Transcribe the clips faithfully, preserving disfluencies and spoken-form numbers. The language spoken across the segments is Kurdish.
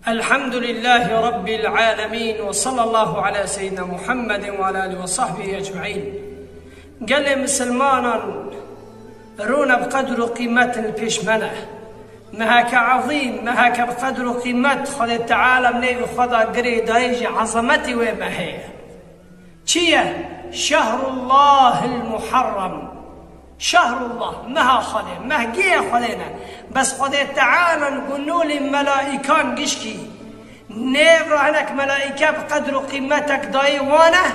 الحمد لله رب العالمين وصلى الله على سيدنا محمد وعلى آله وصحبه أجمعين. Gelê misilmanan, rûne bi qedr û qîmetin li pêş me ne. Meheke ezîm, meheke bi qedr û qîmet, Xwedê Teala bi nêvî xwe de girê dayê jî ezametî wê mehê ye. Çi ye? Şehrullahil Muharrem. Şehrullah, meha Xwedê, mehgiyê Xwedê ne. Bes Xwedê Teala gu nûlî melaîkan gişkî. Nêv re hinek melaîke bi qedr û qîmetek dayî wane.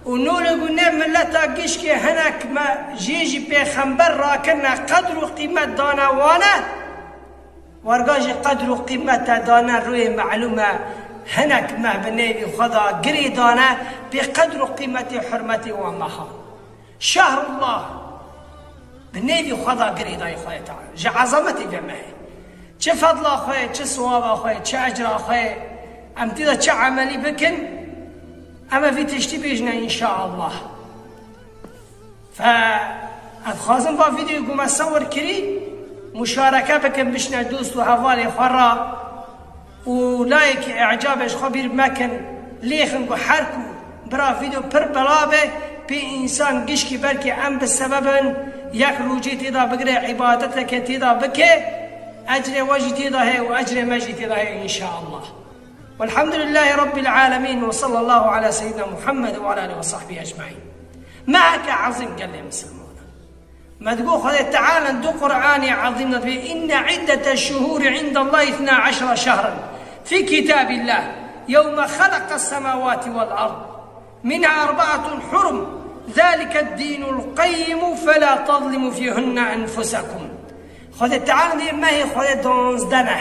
Û nûlî gu nê mileta gişkî hinek me jî jî pêxember rakirine qedr û qîmet dane wane. Werga jî qedr û qîmete dane rûyê melûm e, hinek meh bi nêvî xwe de girî dane, pê qedr û qîmetê hurmetê wan meha. Şehrullah, bi nêvî xwe de girî dayî Xwedê Teala. Ji ezametê vê mehê. Çi fedla xwe, çi siwaba xwe, çi ecra xwe, em tê de çi emelî bikin, em ê vî tiştî bêjine înşaallah. Fe, ez dixwazim va vîdeoyê ku me sewir kirî, muşareke bikin, bişine dost û hevalê xwe re û layekî îcabê ji xwe bîr mekin, lêxin ku her ku bira vîdeo pir bela be, pê însan gişkî belkî em bi sebebin yek rûcê tê de bigire, îbadeteke tê de bike, ecrê we jî tê de heye û ecrê me jî tê de heye înşaallah. والحمد لله رب العالمين وصلى الله على سيدنا محمد وعلى آله وصحبه أجمعين. Meheke ezîm gelê misilmanan. Me digo Xwedê Teala du Qur'anê ezîm de dibê, إن عدة الشهور عند الله اثنا عشر شهرا في كتاب الله يوم خلق السماوات والأرض منها أربعة حرم ذلك الدين القيم فلا تظلموا فيهن أنفسكم. Xwedê Teala dibê mehê Xwedê duwazdeh ne.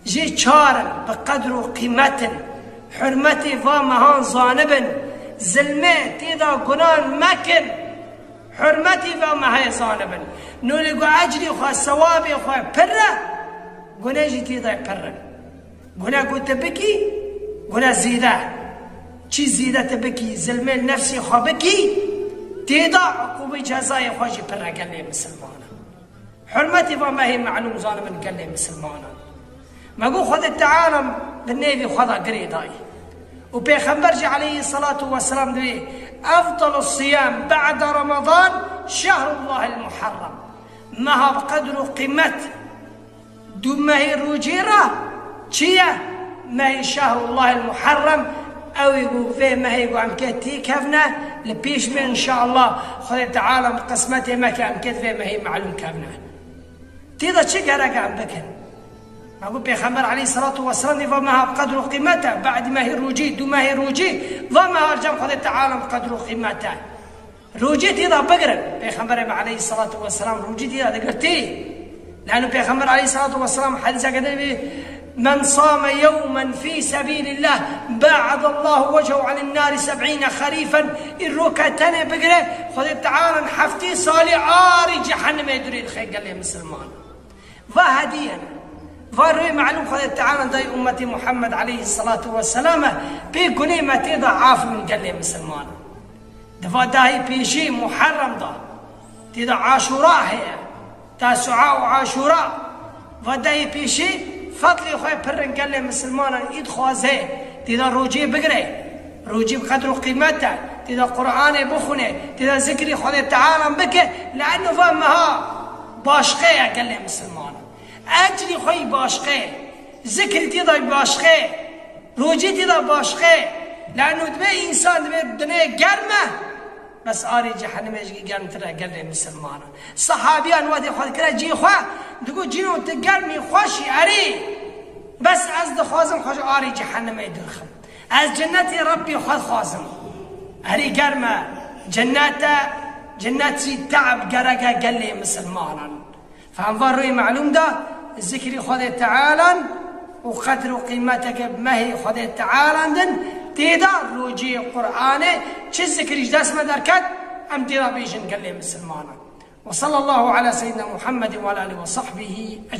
Jê çar in, bi qedr û qîmet in. Hurmetê va mehan zanibin. Zilmê tê de gunan mekin. Hurmetê va mehê zanibin. Nûlê ku ecrê xwe, sewabê xwe pir e, gune jî tê de pir in. Gune ku tu bikî, gune zêde. Çi zêde tu bikî, zilmê nefsê xwe bikî, tê de uqûbê cezayê xwe jî pir e gelê misilmanan. Hurmetê va mehê melûm zanibin gelê misilmanan. Me got Xwedê Teala bi nêvî xwe de girê dayî. Û Pêxember jî aleyhî selatu weselam dibê, أفضل الصيام بعد رمضان شهر الله المحرم. Meha bi qedr û qîmet du mehê rûcê re çi ye? Mehê şehrullahil muherrem, ew ê ku vê mehê ku em kê têkevne, li pêş me înşaallah Xwedê Teala bi qismetê me ke em kê di vê mehê melûm kevne. Tê de çi gerek e em bikin? Me got Pêxember aleyhî selatu weselam dê va meha bi qedr û qîmet e, badî mehê rûcî, du mehê rûcî, va meha li cem Xwedê Teala bi qedr û qîmet e. Rûcê tê de bigirin. Pêxemberê me aleyhî selatu weselam rûcê tê de digirtî. Lano Pêxember aleyhî selatu weselam hedîseke din dibê, من صام يوما في سبيل الله باعد الله وجهه عن النار سبعين خريفا. Î rûke tenê bigire, Xwedê Teala heftê salî arî cehennemê durê dixe gelê misilman. Va hedîye ne. Va rûyê melûm Xwedê Teala dayê ummetê Muhammed aleyhî selatu weselam e, pê gunê me tê de af min gelê misilman. Di va dahî pêşî Muharrem de, tê de Aşûra heye. Tesûa û Aşûra. Va dahî pêşî fedlê xwe pir in gelê misilmanan îd dixwaze, tê de rocê bigire. Rocî bi qedr û qîmet e. Tê de Qur'anê bixwine. Tê de zikrî Xwedê Teala bike. Li eno va meha başqe ye gelê misilmanan. Ecrî xwe yî başqe ye. Zikrî tê de başqe ye. Rocî tê de başqe ye. Li eno dibê însan dibê dinê germ e. Bes arê cehennemê jî germtir e gelê misilmanan. Sehabiyan wextê xwe dikire cihê xwe, digot, cîno tu germî xweşî erê. Bes ez dixwazim xwe ji arê cehennemê dirxim. Ez cennetê Rebbê xwe dixwazim. Erê germ e. Cennet e, cennet jî te'b gerek e gelê misilmanan. Fem va rûyê melûm de zikrî Xwedê Tealan û qedr û qîmeteke bi mehê Xwedê Tealan din tê de rocê Qur'anê çi zikrî ji dest me derket, em tê de bêjin gelê misilmanan. وصلى الله على سيدنا محمد وعلى آله وصحبه أجمعين.